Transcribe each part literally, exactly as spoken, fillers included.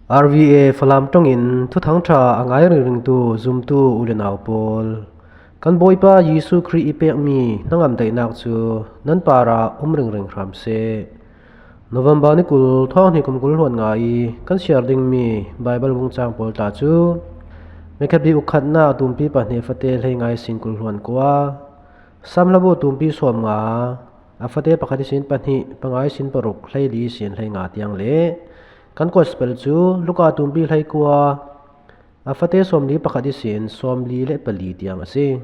R V A Falam ṭawngin thuthang ṭha a ngai ringringtu zumtu u le nau pawl, kan Bawipa Jesu Khrih i pekmi hnangam daihnak cu nan parah um ringring hram seh. November ni kul, thawng hnih kum kul hluan nga i kan siar dingmi Baibal vungcang pawl tla cu Mekhabi ukhatnak a tumpi pahnih fate hleinga ihsin kul hluan kua, Sam hlabu tumpi sawm nga, a fate pakhat ihsin pahnih, panga ihsin paruk, hleili ihsin hleinga tiang le kan Gospel cu Luka tumpi hleikua, a fate sawmli pakhat ihsin sawmli le pali tiang a si.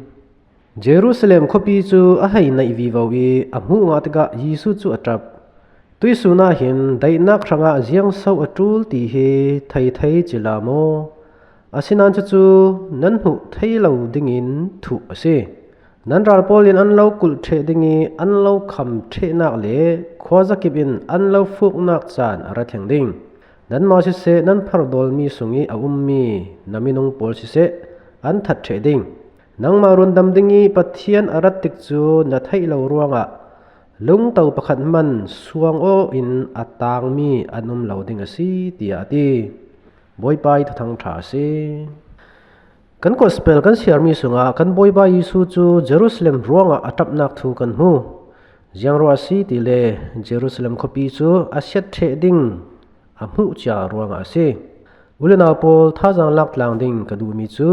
Jerusalem khuapi cu a hei naih vivo i a hmuh ngah tikah Jesuh cu a ṭap. Tuihsun ah hin daihnak hrangah ziangso a ṭul ti hi thei thei cila maw? Asinain cucu nan hmuh thei lo dingin thuh a si. Nan ral pawl in an lo kulh ṭheh ding i an lo kham ṭhehnak le khuazakip in an lo fuknak caan a ra thleng ding. Nanmah siseh, nan phardawlmi sung i a ummi na minung pawl siseh, an that ṭheh ding. Nangmah rundam ding i Pathian a rat tikcu na theih lo ruangah lungto pakhat hman suang aw in a tangmi an um lo ding a si, tiah a ti. Bawipa i thuthang ṭha a si. Kan Gospel kan siarmi sungah kan Bawipa Jesuh cu Jerusalem ruangah a ṭapnak thu kan hmu. Ziang ruah a si tile Jerusalem khuapi cu a siat ṭheh ding a hmuh cia ruangah a si. U le nau pawl, thazaang lak tlang ding ka duhmi cu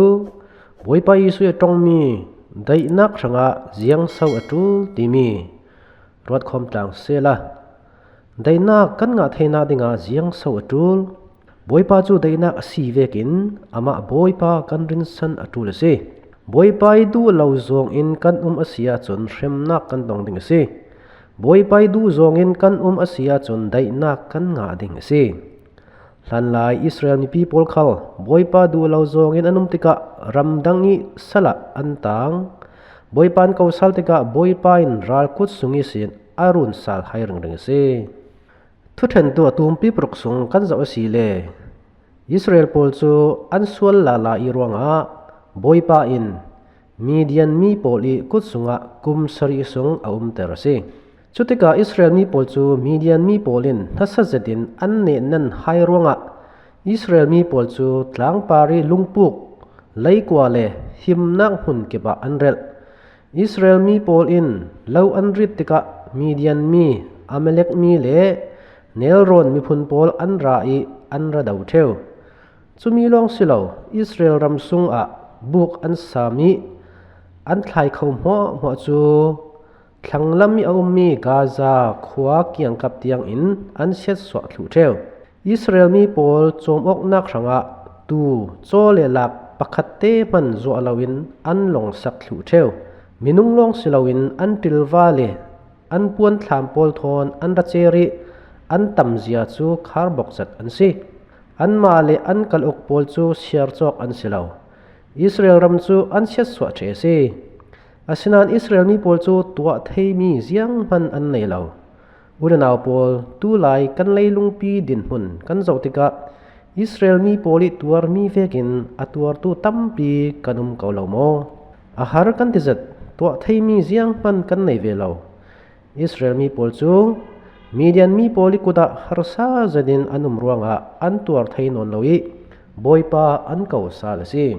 Bawipa Jesuh i a ṭongmi daihnak hrangah ziangso a ṭul timi ruatkhawm tlang sehla, daihnak kan ngah theinak dingah ziangso a ṭul? Bawipa cu daihnak a si vekin amah Bawipa kan rinsan a ṭul a si. Bawipa i duh lo zawngin kan um a si ahcun hremnak kan tong ding a si. Bawipa i duh zawngin kan um a si ahcun daihnak kan ngah ding a si. Hlanlai Israel mipi pawl khal Bawipa duh lo zawngin an um tikah ramdang i sal ah an tang. Bawipa an ko sal tikah Bawipa in ral kut sung ihsin a run sal hai ringring a si. Thuṭhentu a tumpi paruk sung kan zoh a si le Israel pawl cu an sual lala i ruangah Bawipa in Midian mi pawl i kut sungah kum sarih sung a umter a si. Cutikah Israel mi pawl cu Midian mi pawl in nasa zetin an nehnan hai ruangah Israel mi pawl cu tlangpar i lungpuk, leikua le himnak hmun kip ah an relh. Israel mi pawl in lo an rit tikah Midian mi, Amalek mi le nelrawn miphun pawl an ra i an ra do ṭheu. Cumi lawng si lo, Israel ram sungah buk an sam i an thlai kho hmuahhmuah cu thlanglam i a ummi Gaza khua kiangkap tiangin an siatsuah thluh ṭheu. Israel mi pawl cawmawknak hrangah tuu, caw le lak pakhatte hman zuah loin an lawngsak thluh ṭheu. Minung lawng si loin an ṭilva le an puanthlam pawl thawn an ra cer i an tamzia cu kharbok zat an si. Anmah le an kaluk pawl cu siar cawk an si lo. Israel ram cu an siatsuah ṭheh a si. Asinain Israel mi pawl cu tuah theimi zianghman an nei lo. U le nau pawl, tulai kan leilungpi dinhmun kan zoh tikah Israel mi pawl i tuarmi vekin a tuartu tampi kan um ko lo maw? A har kan ti zet, tuah theimi zianghman kan nei ve lo. Israel mi pawl cu Midian mi pawl i kut ah harsa zetin an um ruangah an tuar thei nawn lo i Bawipa an ko sal a si.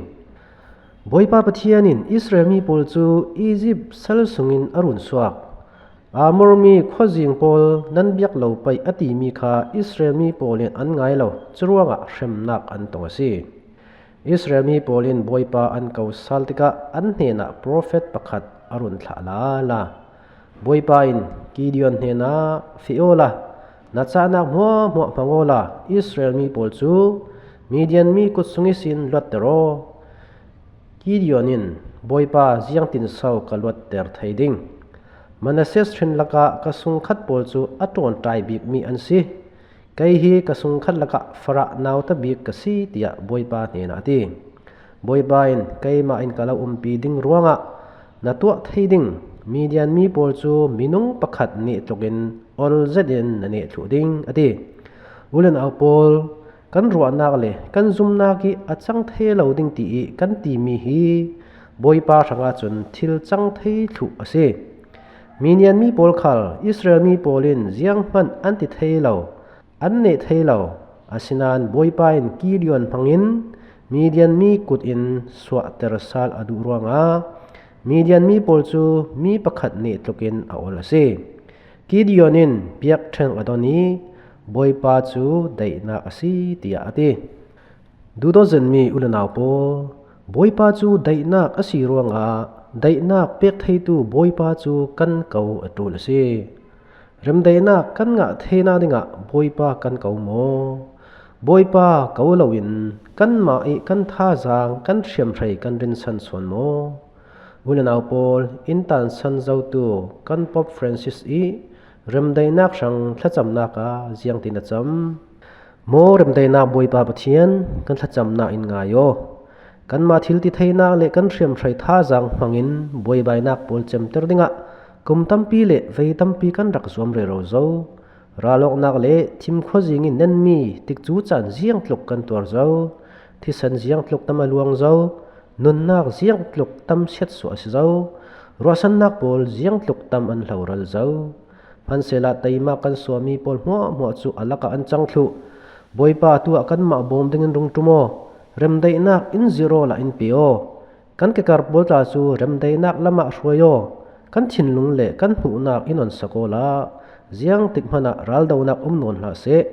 Bawipa Pathian in Israel mi pawl cu Izipt sal sungin a run suak. Amor mi khuazing pawl nan biak lo pei a timi kha Israel mi pawl in an ngai lo, curuangah hremnak an tong a si. Israel mi pawl in Bawipa an ko sal tikah an hnenah profet pakhat a run thlah lala. Bawipa in Gideon hnenah, "Feh awla, na cahnak hmuahhmuah hmang awla Israel mi pawl cu Midian mi kut sung ihsin luatter aw." Gideon in Bawipa ziangtinso ka luatter thei ding? Manasseh hrin lakah ka sungkhat pawl cu a ṭawnṭai bikmi an si. Kei hi ka sungkhat lakah Farah nauta bik ka si, tiah Bawipa hnenah a ti. Bawipa in, "Keimah in ka lo umpi ding ruangah na tuah thei ding Midian mi pawl cu minung pakhat neh tlukin ol zetin na neh thluh ding," a ti. U le nau pawl, kan ruahnak le kan zumnak i a cang thei lo ding ti i kan timi hi Bawipa hrangah cun thil cang thei thluh a si. Midian mi pawl khal Israel mi pawl in zianghman an ti thei lo, an neh thei lo, Asinain Bawipa in Gideon hmangin Midian mi kutin suahter sal a duh ruangah Midian mi pawl cu mi pakhat neh tlukin a ol a si. Gideon in biakṭheng a don i, Bawipa cu daihnak a si, tiah a ti. Duhdawt zetmi u le nau pawl, Bawipa cu daihnak a si ruangah daihnak pek theitu Bawipa cu kan ko a ṭul a si. Remdaihnak kan ngah theinak dingah Bawipa kan ko maw? Bawipa ko loin kanmah i kan thazaang, kan hriamhrei kan rinsan sawn maw? U le nau pawl, in tansan zotu kan Pope Francis i remdaihnak hrang thlacamnak ah ziangtin a cam? Maw remdaihnak Bawipa Pathian, kan thlacamnak in ngai aw. Kanmah thil ti theinak le kan hriamhrei thazaang hmangin buaibainak pawl cemter dingah kum tampi le vei tampi kan rak zuam rero zo. Ralawknak le thim khuazing in nenmi tikcu caan ziangtluk kan tuar zo. Thisen ziangtluk tam a luang zo. Nunnak ziangtluk tam siatsuah a si zo. Ruahsannak pawl ziangtluk tam an hloral zo. Hmansehla teimak kan suahmi pawl hmuahhmuah cu a lakah an cang thluh. Bawipa, tu ah kanmah bawm dingin rung ṭum aw. Remdaihnak in zirh awla in pe aw. Kan kekar pawl tla cu remdaihnak lamah hruai aw. Kan thinlung le kan hmuhnak in onsak awla ziangtik hmanah raldonak um nawn hlah seh.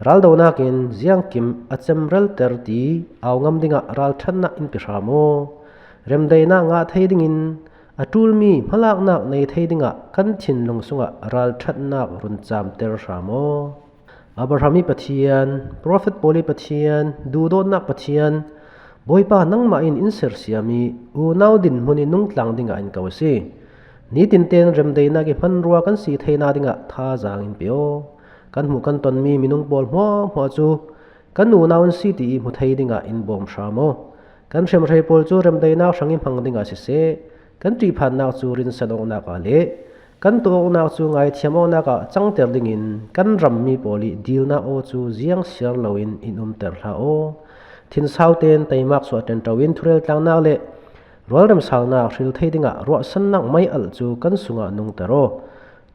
Raldonak in ziangkim a cemralter ti au ngam dingah ralṭhatnak in pe hram aw. Remdaihnak ngah thei dingin a ṭulmi hmalaknak nei thei dingah kan thinlung sungah ralṭhatnak run camter hram aw. Abraham i Pathian, profet pawl i Pathian, duhdawtnak Pathian, Bawipa, nangmah in in sersiam i unau dinhmun i nungtlang dingah in ko a si. Nitin tein remdaihnak i hmanrua kan si theinak dingah thazaang in pe aw. Kan hmuh kan tonmi minung pawl hmuahhmuah cu kan unau an si ti i hmu thei dingah in bawm hram aw. Kan hriamhrei pawl cu remdaihnak hrang i hmang dingah siseh, kan ṭihphannak cu rinsan awknak ah le kan tuah awknak cu ngaithiam awknak ah cangter dingin kan rammi pawl i dilnak aw cu ziang siar loin in umter hlah aw. Thinsau tein teimak suah ṭenṭo in thurel tlangnak le rualrem salnak hril thei dingah ruahsannak mei alh cu kan sungah nungter aw.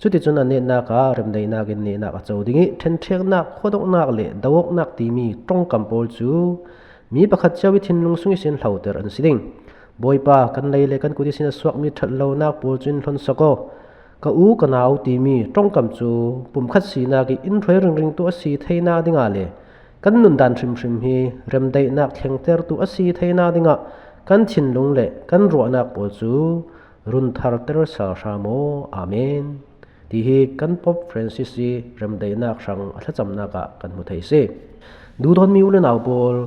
Cuticun a netnak ah remdaihnak in nehnak a co ding i ṭhenṭheknak, khuadoknak le do awknak timi ṭongkam pawl cu mi pakhat cio i thinlung sung ihsin hloter an si ding. Bawipa, kan lei le kan kut ihsin a suakmi ṭhat lonak pawl cu in hlonsak aw. Ka u ka nau timi ṭongkam cu pumkhat sinak i in hruai ringringtu a si theinak dingah le kan nundan hrimhrim hi remdaihnak thlengtertu a si theinak dingah kan thinlung le kan ruahnak pawl cu run tharter sal hram aw. Amen. Ti hi kan Pope Francis i remdaihnak hrang a thlacamnak ah kan hmu thei a si. Duhdawtmi u le nau pawl,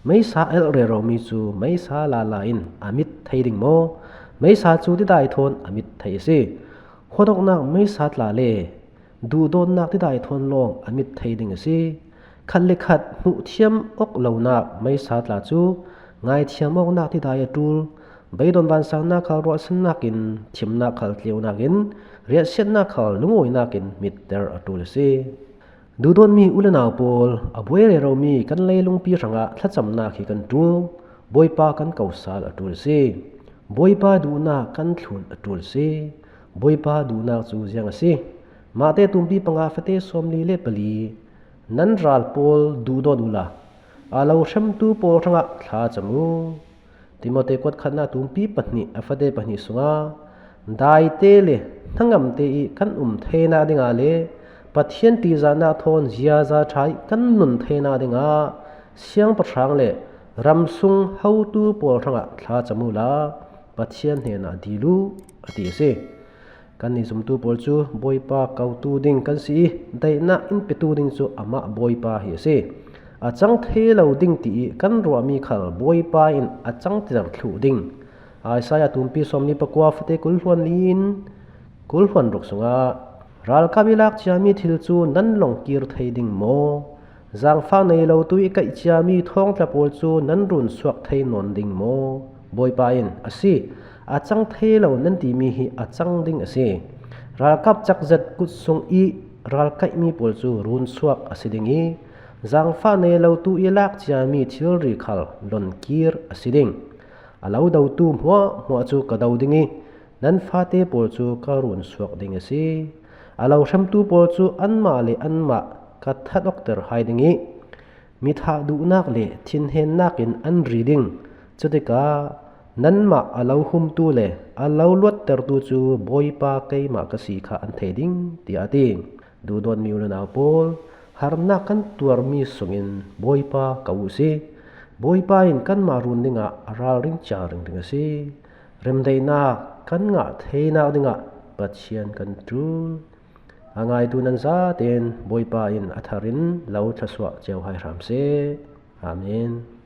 meisa elh reromi cu meisa lala in a mit thei ding maw? Meisa cu tidai thawn a mit thei a si. Khuadoknak meisa tla le duhdawtnak tidai thawn lawng a mit thei ding a si. Khat le khat hmuh thiam awk lonak meisa tla cu ngaithiam awknak tidai a ṭul. Beidon vansangnak khal ruahsannak in, thimnak khal tleunak in, riahsiatnak khal lungawinak in mitter a ṭul a si. Duhdawtmi u le nau pawl, a buai reromi kan leilungpi hrangah thlacamnak hi kan ṭul. Bawipa kan ko sal a ṭul a si. Bawipa duhnak kan thlun a ṭul a si. Bawipa duhnak cu ziang a si. Mahte tumpi panga fate sawmli le pali, nan ral pawl duhdawt uhla a lo hremtu pawl hrangah thlacam u. Timote kuat khatnak tumpi pahnih a fate pahnih sungah daite le hnangamte i kan um theinak dingah le Pathian ṭihzahnak thawn ziaza ṭha i kan nun theinak dingah siangpahrang le ramsung hotu pawl hrangah thlacam uhla Pathian hnenah dil uh, a ti a si. Kannih zumtu pawl cu Bawipa kotu ding kan si i daihnak in petu ding cu amah Bawipa hi a si. A cang thei lo ding ti i kan ruahmi khal Bawipa in a cangter thluh ding. Isaiah tumpi sawmli pakua fate kul hluan li in kul hluan ruk sungah, ralkap i lak ciami thil cu nan lawng kir thei ding maw? Zaangfah nei lotu i kaih ciami thawngtla pawl cu nan run suak thei nawn ding maw? Bawipa in a si, a cang thei lo nan timi hi a cang ding a si. Ralkap cakzet kut sung i ralkaihmi pawl cu run suak a si ding i zaangfah nei lotu i lak ciami thilri khal lawng kir a si ding. A lo dotu hmuahhmuah cu ka do ding i nan fate pawl cu ka run suak ding a si. A lo hremtu pawl cu anmah le anmah ka that awkter hai ding i mi thah duhnak le thinhennak in an ri ding. Cutikah nanmah a lo humtu le a lo luattertu cu Bawipa keimah ka si kha an thei ding, tiah a ti. Duhdawtmi u le nau pawl, harnak kan tuarmi sungin Bawipa ko u sih. Bawipa in kanmah run dingah a ralring cia ringring a si. Remdaihnak kan ngah theinak dingah Pathian kan ṭul. A ngaitu nan zaten Bawipa in a thar in lo thlawsuah cio hai hram seh. Amen.